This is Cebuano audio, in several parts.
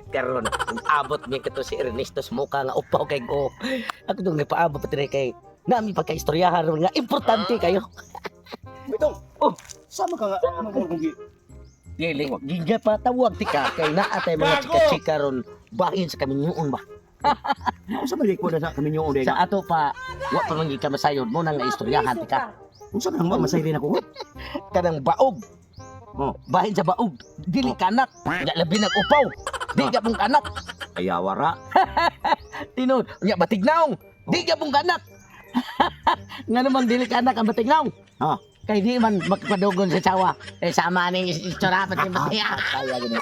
Karon, abot niya kato si Ernesto sa mukha nga upaw kay ko. Ako dong nagpaabot pa tinay kay nami pagkaistoryahan ron nga importante kayo. Bitong. Oh. Sama ka nga. Ano ko kung Dili, giga pa tawag tika kay naa tay mga chika-chika ron bahin sa kaminyoon ba. Unsa man ko na sa kami niyo Sa ato pa wa pa man gid ka masayod mo nang istoryahan tika. Unsa man ang masay rin ako? Kanang baog. Oh. Bahin sa baog, dili kanak, nya labi nag upaw. Di ka pong kanak. Ayawara. Tinuod, nya batignaong. Di ka pong kanak. Nga naman dili kanak ang batignaong. Ha? Kay di man magpadugon sa sawa. Eh sama ning istorya pati matiya. Kaya gani.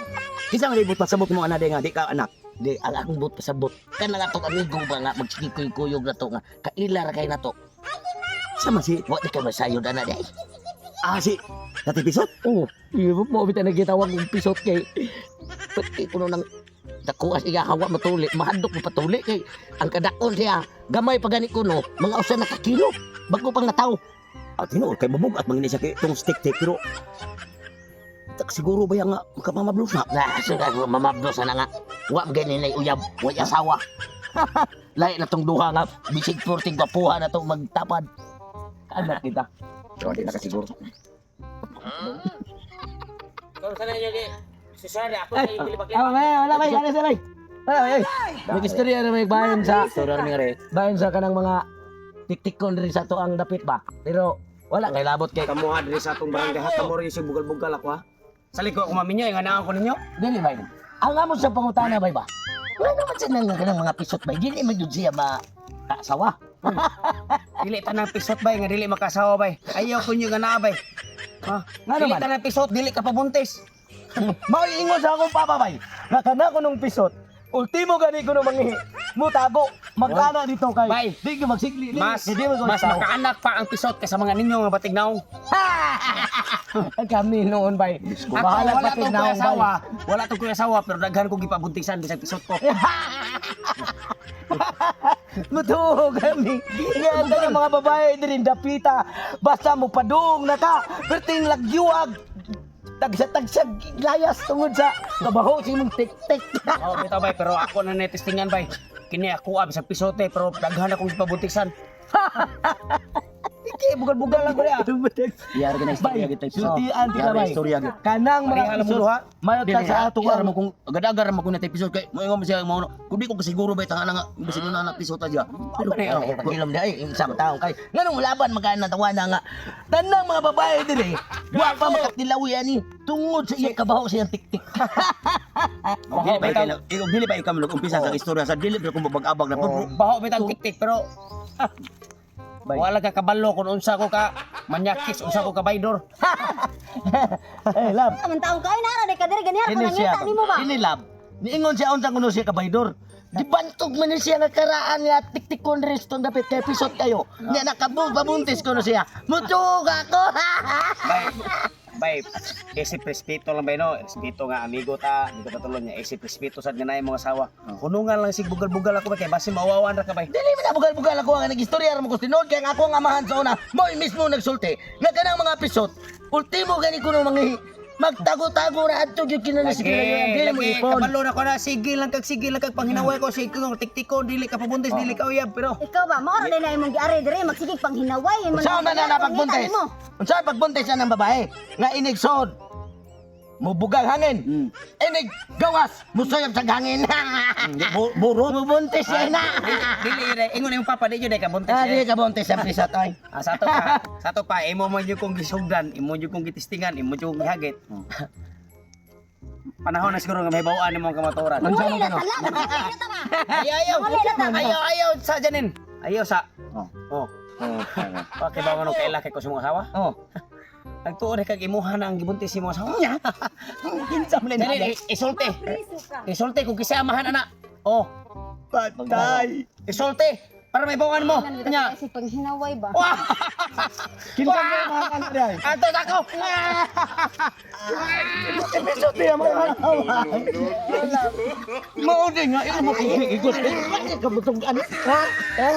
Kinsa man ibot pasabot mo ana nga di ka anak. Di ang akong buot pasabot. Kanang atong amigo ba nga magsikikoy-kuyog na to nga kaila ra kay nato. Sama si Wa di ka masayod ana di. ah si Dati Pisot. Oh, iyo mo bitaw nagitawag og pisot kay pati kuno nang dakuas iya hawa matuli, mahadlok mo patuli kay ang kadakon siya gamay pa gani kuno, mga usa na ka kilo bago pang nataw. At tinuod kay mabug at mangini siya kay tong stick take pero tak siguro ba yang nga makamamablos na. Na so mamabdos na nga. Wa gani nay uyab, wa asawa. Lahi na tong duha nga bisig 40 gwapuha na to magtapad. Anak kita. Pero di na kasiguro. Kung saan ninyo kay si Sara, ako sa ipilibak. Ah, wala may wala sa may. Wala may. May istorya na may bayan sa Istorya ni re. bayan sa kanang mga tiktikon diri sa to ang dapit ba. Pero wala kay labot kay Kamuha diri sa atong barangay ha, kamo rin si bugal-bugal ako ha. Sa liko ako maminyo, nga naan ko ninyo. Dili bay. Ang amo sa pangutana bay ba. Wala naman sa nang kanang mga pisot bay. Dili man jud siya ma asawa. Dili tanang pisot bay nga dili makasawa bay. Ayaw ko nyo nga naa bay. Ha? Nga Dili naman. tanang pisot, dili ka pabuntis. Mao ingon sa akong papa bay. Nga kana ko nung pisot. Ultimo gani ko nung mangihi. Mutago, magkana dito kay. Bay. Di ko magsigli. Mas di mo mas makaanak pa ang pisot kaysa mga ninyo nga batignaw. Kami noon bay. Ako, Bahala wala pati tong naong kuya bay. asawa. Wala tong kuya asawa pero daghan kong gipabuntisan bisag pisot ko. Mutuo kami. Nga ang tanang mga babae diri dapita. Basta mo padung na ka. Perting lagyuag. Tagsa-tagsag layas tungod sa kabaho sa imong tik-tik. Oh, bitaw bay pero ako na netestingan bay. Kini ako ah, bisag pisote pero daghan akong gipabuntisan. Iki bugal-bugal lang ko niya. Yar ka na istorya Bay, kita. sultian ti ka Yar bay. istorya gyud. Kanang mga Pareha lang mo pisot, duha. mayot ka sa ato Yar mo kung agad-agar mo kung episode kay moingon mo siya mo kung di ko kasiguro ba tanga na nga bisag na na episode siya. Pero Pero pagilom di ay isang taong kay nganong laban magkaan na tawana nga tanang mga babae diri wa pa makatilawi ani tungod sa iya kabaho sa iyang tiktik. Dili ba ikaw dili ba ikaw umpisa sa istorya sa dili ba kung babag-abag na Oh, baho bitang tiktik pero ah, wala ka kabalo kung unsa ko ka manyakis, unsa ko ka baydor. Eh, lab. Man taong kayo na ra ka diri ganihan ko Kini siya. nangita nimo ba? Kini lab. Niingon siya unsa kuno siya kabaydor. Gibantog man ni siya nga karaan nga tiktikon diri sa tong dapit kay pisot kayo. Nya nakabug pabuntis kuno siya. Mutuog ako. Bay, bay, isip respeto lang bay no, respeto nga amigo ta, amigo ta tulon niya, isip respeto sad nga naay mga asawa. Kunungan lang sig bugal-bugal ako bay kay basi mawawan ra ka bay. Dili man na bugal-bugal ako ang nagistorya ra mo ko tinuod kay ang ako ang amahan sa una. Mo'y mismo nagsulti nga kanang mga pisot. Ultimo gani kuno mangihi. Magtago-tago na adto gyud kinana Lagi, sa kinayan. Dili mo lagi, ipon. kabalo na ko na, sige lang kag panghinaway ko, sige kong tiktikon, dili ka pabuntis, dili ka uyab, pero Ikaw ba mao ra na imong giari diri magsigig panghinaway man. Unsa man na napagbuntis? Unsa pagbuntis na ng babae nga inigsod? Mubugang hangin. Inig gawas, musuyab sa hangin. Burot. Mubuntis siya na. dili yun eh, ingon imong papa di yun eh, kabuntis Ah, eh. di ka buntis ang pisot ay. Ah, sa to pa, imo man yung kong gisugdan, imo yung kong gitistingan, imo yung kong gihagit. Panahon na siguro nga may bawaan nimo ang kamaturan. Wala na tala, na ta ba? Ayaw, ayaw. Wala na ta. Ayaw, ayaw sa Janin. Ayaw sa. Oh. Oh. Okay ba man kaila kay ko sa mga asawa? Oh. Nagtuon kag imuha na ang gibuntis si mga asawa. Kinsa man na. Janin, isulti. Priso ka. Isulti kung kisa amahan ana. Oh, Patay. isulti para may bawaan mo. Nya. Kasi panghinaway ba? Wah! Kinsa man mga anak day. Ato ako. Episode niya mga anak. Mao di nga imo mo kay igot. Bakit ka mutong ano? Ha? Ha?